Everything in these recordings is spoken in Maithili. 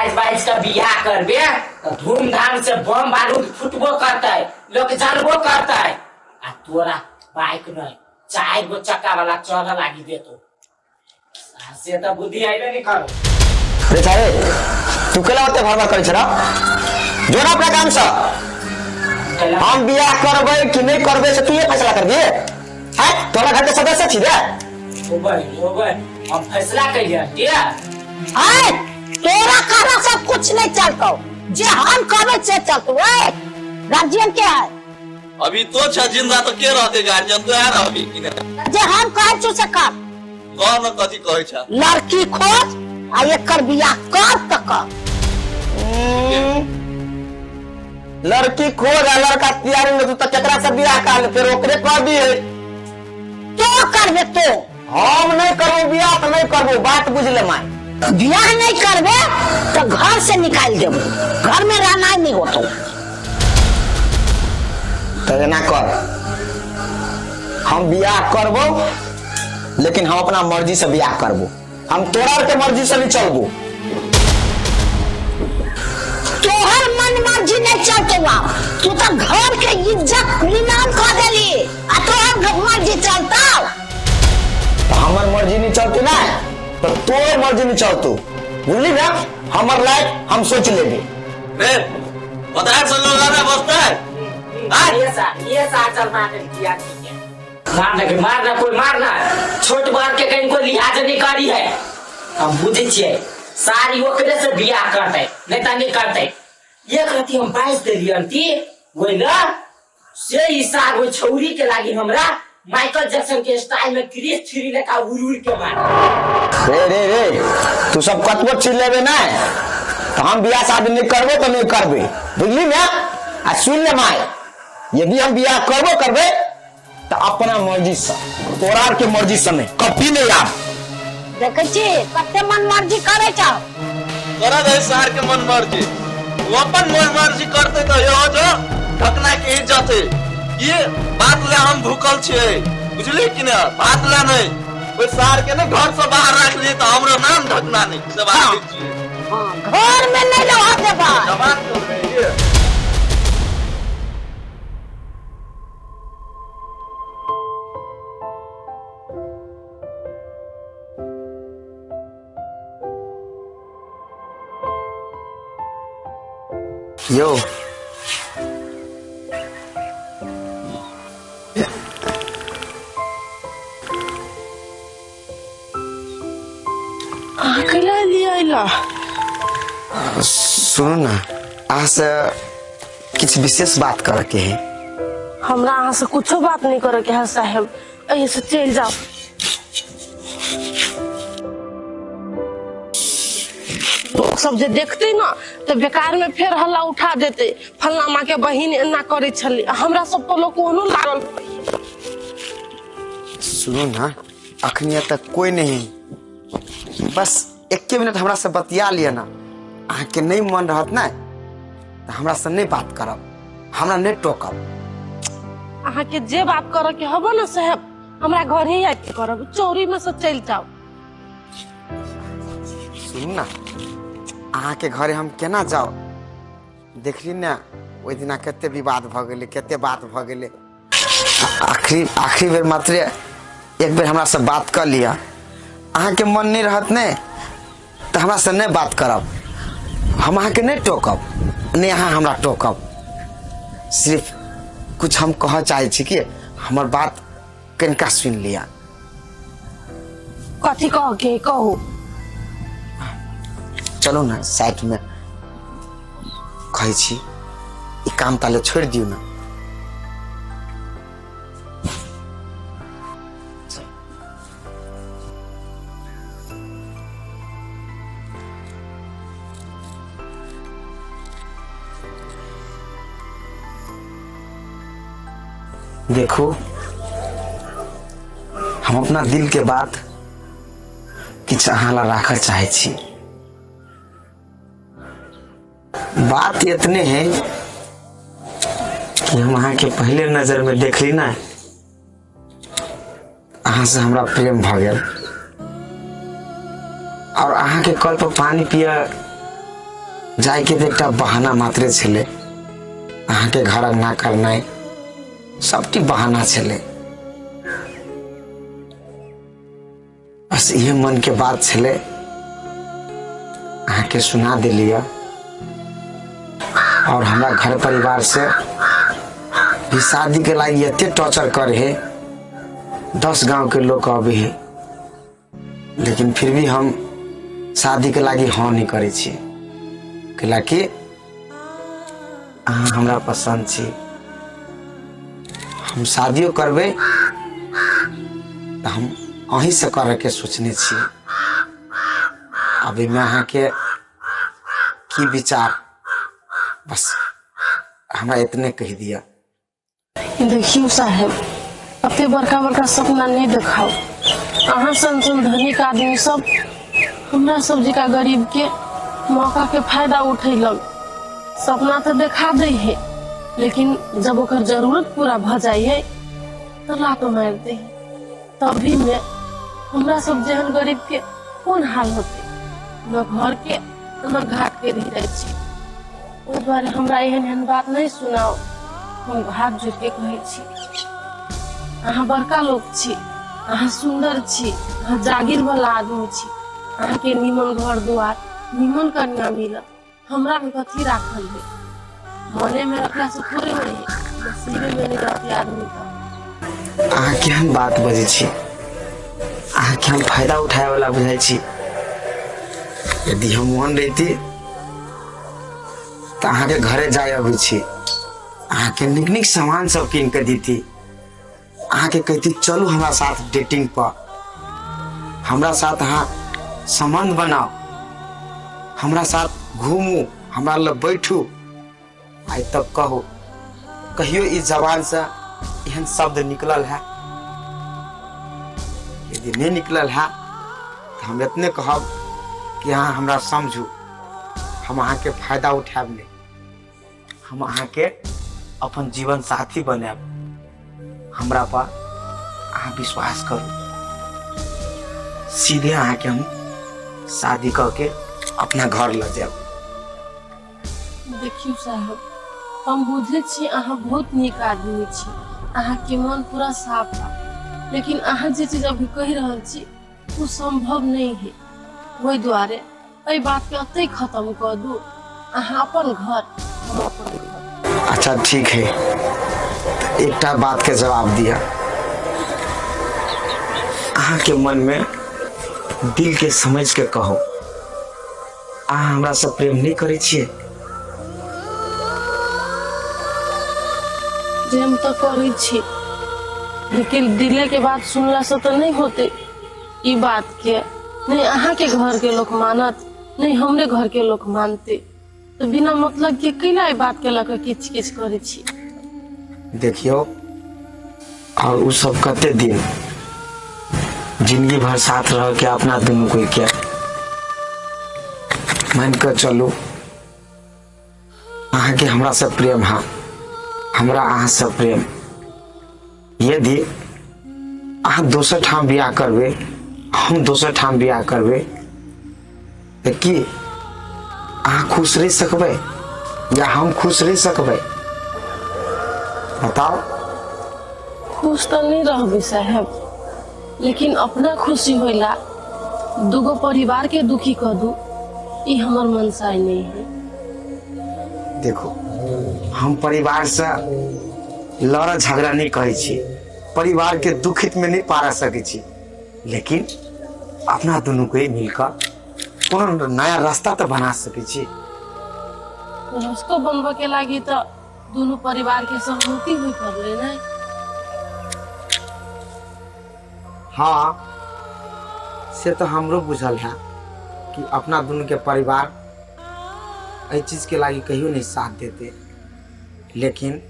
बाजि बाजि कऽ बियाह करबे तऽ धूमधाम से बम बारूद फुटबो करतै, लोक जानबो करतै। आ तोरा बाइक नहीं, चार गो चक्का वाला चढ़ लागी देतो। आ से तऽ बुद्धि आइबे नहीं करो। रे सारे, तू केला ओते भर भर करै छह जो ना अपना काम से। हम बियाह करबै कि नहीं करबै से तू ये फैसला कर दिए हैं? तोरा घर के सदस्य छी रे। होबै होबै, हम फैसला करिए के। आय तोरा कहला सब कुछ नहीं चलतो, जे हम कहबे से चलतो। ए गार्जियन के है? अभी तो छ जिंदा तो के रहते गार्जियन? तो यार अभी कि ने जे हम कहै छी से कर। कह न, कथी कहै छ? लड़की खोज आ एकर बियाह कर त कर। लड़की खोज आ लड़का तैयारी में, तू तो केकरा से बियाह कर ले, फिर ओकरे कर दिए। तो करबे तो? हम नहीं करबो बियाह तो नहीं करबो, बात बुझ ले माय। बियाह नहीं करबे तो घर से निकाल देबो, घर में रहना नहीं होतो। तो एना कर, हम बियाह करबो लेकिन हम अपना मर्जी से बियाह करबो, हम तोरा के मर्जी से नहीं चलबो। तोहर मन मर्जी नहीं चलतो बाप, तू तो घर के इज्जत नीलाम कर देली आ तोहर मर्जी चलता? तो हमर मर्जी नहीं चलती ना तो तोर मर्जी नहीं चलतो, बुझली ना? हमर लाइफ हम सोच लेबे। रे बता से लोग आना बसता है। ये सा चल मार किया, ठीक है, मारना के मारना, कोई मारना छोट बार के कहीं को लिहाज नहीं करी है। हम बुझे छियै सारी ओकरे से बियाह करते नहीं त नहीं करते। एक रति हम बाइस देलियन ती ओइ न से ई सार ओइ छौरी के लागी हमरा माइकल जैक्सन के स्टाइल में क्रिस थ्री लेखा उड़ उड़ के मार। रे रे रे, तू सब कतबो चिल्लेबे ना तो हम बियाह शादी नहीं करबो तो नहीं करबे, बुझली ना? आ सुन ले माय, यदि हम बियाह करबो करबे तो अपना मर्जी से, तोरा आर के मर्जी से नहीं, कभी नहीं आब। देखै छी कते मन मर्जी करै छौ। करा दे सार के मन मर्जी, वो अपन मन मर्जी करते तो यो जो ढकना के इज्जत है। ये बात ले हम भूखल छियै, बुझली कि ना? बात ले नहीं ओइ सार के ने घर से बाहर राख लिए तो हमरो नाम ढकना नहीं से बात हाँ। छियै। हाँ, घर में नहीं रह देबा। जवान चल रही है। यौ, अहाँ कैला एलियै अइला? सुनू ना, अहाँ से किछु विशेष बात करके है। हमरा अहाँ से कुछो बात नहीं करे के है साहेब, एहि से चलि जाओ। लोग सब जे देखते ना तऽ बेकार में फेर हल्ला उठा देते, फल्ला माँ के बहिन एना करे छली। आ हमरा सब पर लोग ओहनो लागल। सुनू ना, अखनी तक कोई नहीं, बस एके मिनट हमरा से बतिया लिअ ना। अहाँके नहीं मन रहत ना तऽ हमरा से नहीं बात करब, हमरा नहीं टोकब। अहाँके जे बात करऽ के हबो ना साहेब, हमरा घर ही आबि के करब, चौरी में से चलि जाओ। सुनू ना, अहाँके घरे हम केना जाउ? देखली ने ओहि दिना कते विवाद भऽ गेलै, कते बात भऽ गेलै। आखिरी आखिरी बेर मात्र एक बेर हमरा से बात कर लिअ। अहाँके मन नहीं रहत ने तऽ हमरा से नहीं बात करब, हम अहाँके नहीं टोकब, नहीं अहाँ हमरा टोकब। सिर्फ कुछ हम कहऽ चाहै छी कि हमर बात कनिका सुनि लिअ। कथी कह के कहू? चलू ने साइड में कहै छी, ई काम ताले छोड़ि दियौ ने। देखो, हम अपना दिल के बात किछु अहाँ ला राखऽ चाहै छी। बात इतने है कि हम अहाँके पहले नजर में देखली ना, अहाँ से हमरा प्रेम भऽ गेल और अहाँके कल पर पानी पिय जाइके तऽ एकटा बहाना मात्रे छलै। अहाँके घर अंगना करनाइ सबटी बहाना छलै। बस इहे मन के बात छलै, अहाँके सुना देलियै। और हमरा घर परिवार से भी शादी के लागि एते टॉर्चर करे है, 10 गांव के लोग अबे है, लेकिन फिर भी हम शादी के लागि हाँ नहीं करे छी, कैला कि अहाँ हमरा पसंद छी। हम शादियो करबै तऽ हम अहीं से करे के सोचने छी। अभी में अहाँके की विचार, बस हमरा इतने कहि दिअ। देखियौ साहेब, एते बड़का बड़का सपना नहीं देखाउ। अहाँ सन सन धनिक आदमी सब हमरा सब जका गरीब के मौका के फायदा उठेलक। सपना तो देखा दै है, लेकिन जब ओकर जरूरत पूरा भ जाइ है तो लात मारि दै है। तभी में हमरा सब जेहन गरीब के कोन हाल होते, न घर के न घाट के रहि जाइ छी। ओहि दुआरे हमरा एहन एहन बात नहीं सुनाओ, हम हाथ जोड़ के कहै छी। अहाँ बड़का लोक छी, अहाँ सुंदर छी, अहाँ जागीर वाला आदमी छी, अहाँके नीमन घर दुआर नीमन कन्या मिलत। हमरा में कथी राखल है? मने में रखला से थोड़े होई है, नसीबे में नहीं रहते आदमी का। अहाँ केहन बात बजै छी? अहाँके हम फायदा उठाए वाला बुझाइ छी? यदि हम ओहन रहिती तऽ अहाँके घरे जाय अबै छी, अहाँके नीक नीक सामान सब कीन कऽ देती, अहाँके कहती चलू हमरा साथ डेटिंग पर, हमरा साथ अहाँ संबंध बनाउ, हमरा साथ घूमू, हमरा लग बैठू। आइ तक कहू कहियो ई जबान से एहन शब्द निकलल है? यदि नहीं निकलल है तो हम इतने कहब कि अहाँ हमरा समझू, हम अहाँके फायदा उठायब नहीं, हम अहाँके अपन जीवन साथी बनायब। हमरा पर अहाँ विश्वास करू, सीधे अहाँके हम शादी कऽ के अपना घर लऽ जायब। देखियौ साहब, हम बुझै छी अहाँ बहुत नीक आदमी छी, अहाँके मन पूरा साफ है, लेकिन अहाँ जे चीज अभी कहि रहल छी ओ संभव नहीं है। ओहि दुआरे एहि बात के अतै खत्म कऽ दू। अहाँ अपन घर, हम अपन घर। अच्छा ठीक है, तो एकटा बात के जवाब दिया। अहाँ के मन में दिल के समझ के कहो, अहाँ हमरा से प्रेम नहीं करै छियै? प्रेम तऽ करै छी, लेकिन दिले के बात सुनला से तऽ नहीं होते। ई बात के नहीं अहाँ के घर के लोग मानत, नहीं हमरे घर के लोग मानते, तो बिना मतलब के कैला ई बात के लऽ कऽ किच किच करै छी? देखियौ, और उ सब कते दिन जिंदगी भर साथ रह के अपना दुनू कोई के मान के चलू, अहाँके हमरा से प्रेम है, हमरा अहाँ से प्रेम। यदि अहाँ दोसर ठाम बियाह करबै, हम दोसर ठाम बियाह करबै, तऽ की अहाँ खुश रहि सकबै या हम खुश रहि सकबै? बताउ। खुश तऽ नहीं रहबै साहेब, लेकिन अपना खुशी होइला दूगो परिवार के दुखी कऽ दू, ई हमर मनसाय नहीं है। देखो, हम परिवार से लड़ा झगड़ा नहीं करै छी, परिवार के दुखित में नहीं पारा सकै छी, लेकिन अपना दुनू के मिलकर कोनो नया रास्ता तऽ बना सकै छी। रस्तो बनबऽ के लागी तऽ दुनू परिवार के सहमति होय पड़लै ने। हाँ, से तऽ हमरो बुझल है कि अपना दुनू के परिवार एहि चीज के लागी कहियो नहीं साथ देते, लेकिन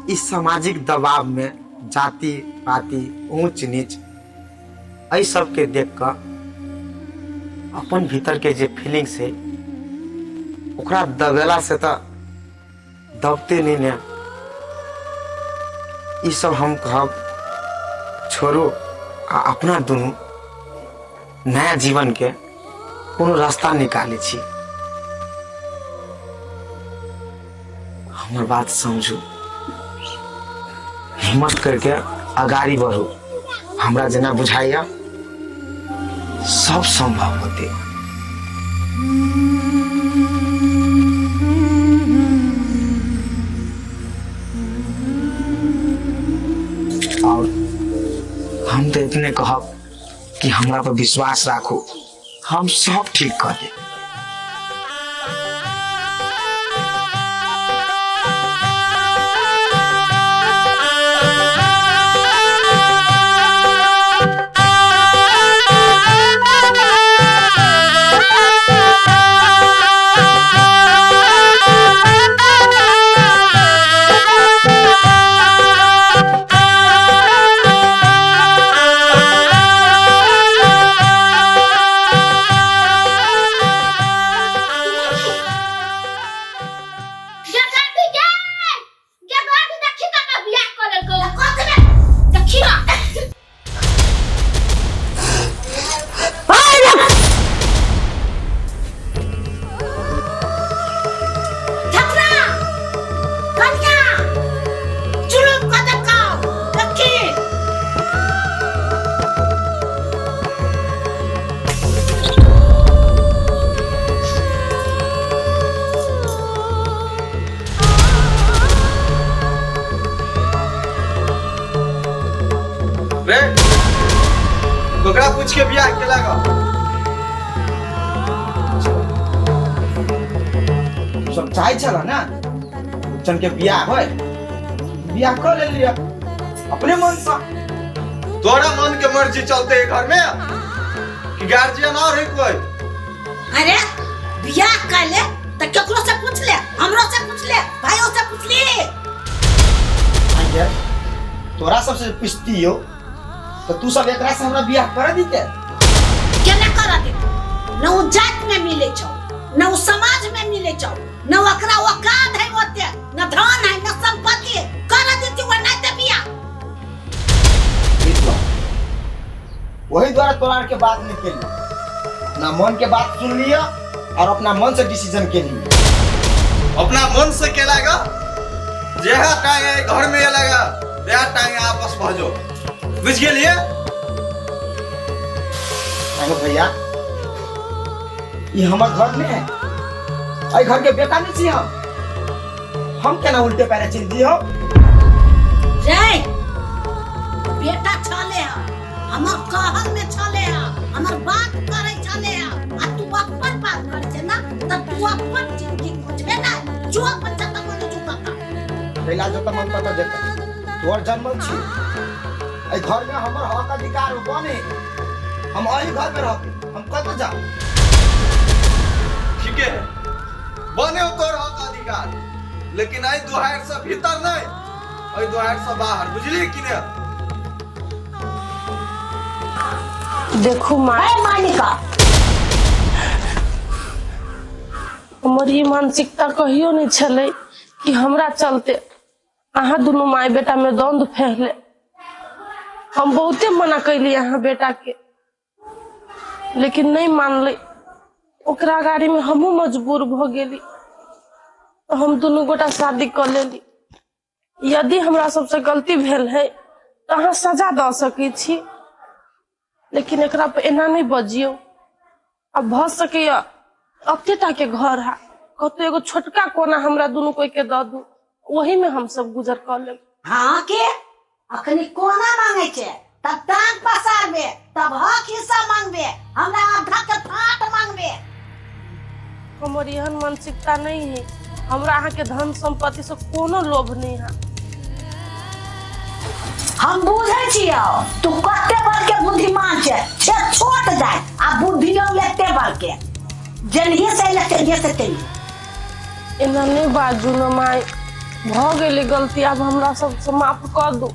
इस सामाजिक दबाव में जाति पाति ऊंच नीच एहि सबके देख कऽ अपन भीतर के जे फीलिंग्स है ओकरा दबेला से तऽ दबते नहीं ने। ई सब हम कहब छोड़ू आ अपना दुनू नया जीवन के कोनो रास्ता निकालै छी। हमर बात समझू, हिम्मत करके अगाड़ी बढ़ू। हमरा जेना बुझाइया सब संभव होते। और हम तो इतने कहब कि हमरा पर विश्वास राखू, हम सब ठीक कर देब। रे ओकरा पूछ के बियाह केला ग? सब चाहै छल ना बच्चन के बियाह होय, बियाह कर लेलियै अपने मन से। तोरा मन के मर्जी चलते है घर में कि गार्जियन और है कोई? अरे बियाह कर ले त केकरो से पूछ ले, हमरो से पूछ ले, भाइयों से पूछ ले। तोरा सबसे पूछती हो तो तू सब एकरा से हमरा बियाह कर दीते? केना कर देते? न उ जात में मिले छौ, न उ समाज में मिले छौ, न ओकरा औकात है ओते, न धन है, न संपत्ति है। कर देती वो नहीं ते बियाह। वही द्वारा तोरा के बात नहीं केली, अपना मन के बात सुन लिया और अपना मन से डिसीजन के लिए। अपना मन से केला ग? जेहा टांग है घर में लगा तेहा टांग आपस भजो, बुझ गेलिए? अरे भैया ये हमार घर में है, अई घर के बेटा नहीं छी हम केना उल्टे पैरे चल दियो? रे बेटा छले ह, हमर कहल में छले ह, हमर बात करे छले ह, आ तू अपन बात करे छे ना त तू अपन जिंदगी खोजबे ना, जो अपन जत मन जुकता पहला जत मन तत जत तोर जन्मल छी, एई घर में हमर हक अधिकार बने, हम एही घर में रहब, हम कत जाब? ठीक है बने तोर हक अधिकार, लेकिन एई दुहार से भीतर नहीं, एई दुहार से बाहर, बुझली कि ने? देखू माँ, मालिका हमर ई मानसिकता कहियो नहीं छलै कि हमरा चलते अहाँ दुनू माय बेटा में द्वंद फैले। हम बहुते मना कैली अहाँ बेटा के, लेकिन नहीं मानले। ओकरा गाड़ी में हमहूँ मजबूर भ गेली, तो हम दुनू गोटा शादी कर लेली। यदि हमरा सबसे गलती भेल है तो अहाँ सजा दऽ सकै छी, लेकिन एकरा पर एना नहीं बजियौ। अब भ सकैया अते टा के घर है, कतौ एगो छोटका कोना हमरा दुनू कोई के दऽ दू, वही में हम सब गुजर कर लेब। हाँ के अखनी कोना मांगे छे तब टांग पसारबे, तब हक हिस्सा मांगबे, हमरा आधा के फाट मांगबे। हमर एहन मानसिकता नहीं है, हमरा अहाँ के धन संपत्ति से कोनो लोभ नहीं है। हम बुझै छियौ तू कते बड़ के बुद्धिमान छे, छे छोट जाय आ बुद्धियो एते बड़ के जनिए से ले तेनिए से तेनिए। एना नहीं बाजू न माय, भ गेलै गलती, आब हमरा सबसे माफ कर दू।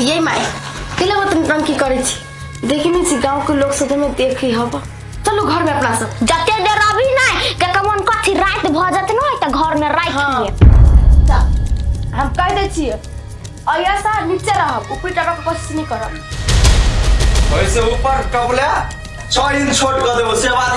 ये माय केला बतन की करै छी? देखी नहीं छी गांव के लोग सब हमें देखी हब। चलू घर में अपना सब जते देर अभी नहीं के कमन कथी रात भ जत न त घर में राख लिए। हम कह दै छियै अयसा नीचे रहब, ऊपर टपक के कोशिश नहीं करब। वैसे ऊपर कबला 6 इंच छोट कर देबो, से बात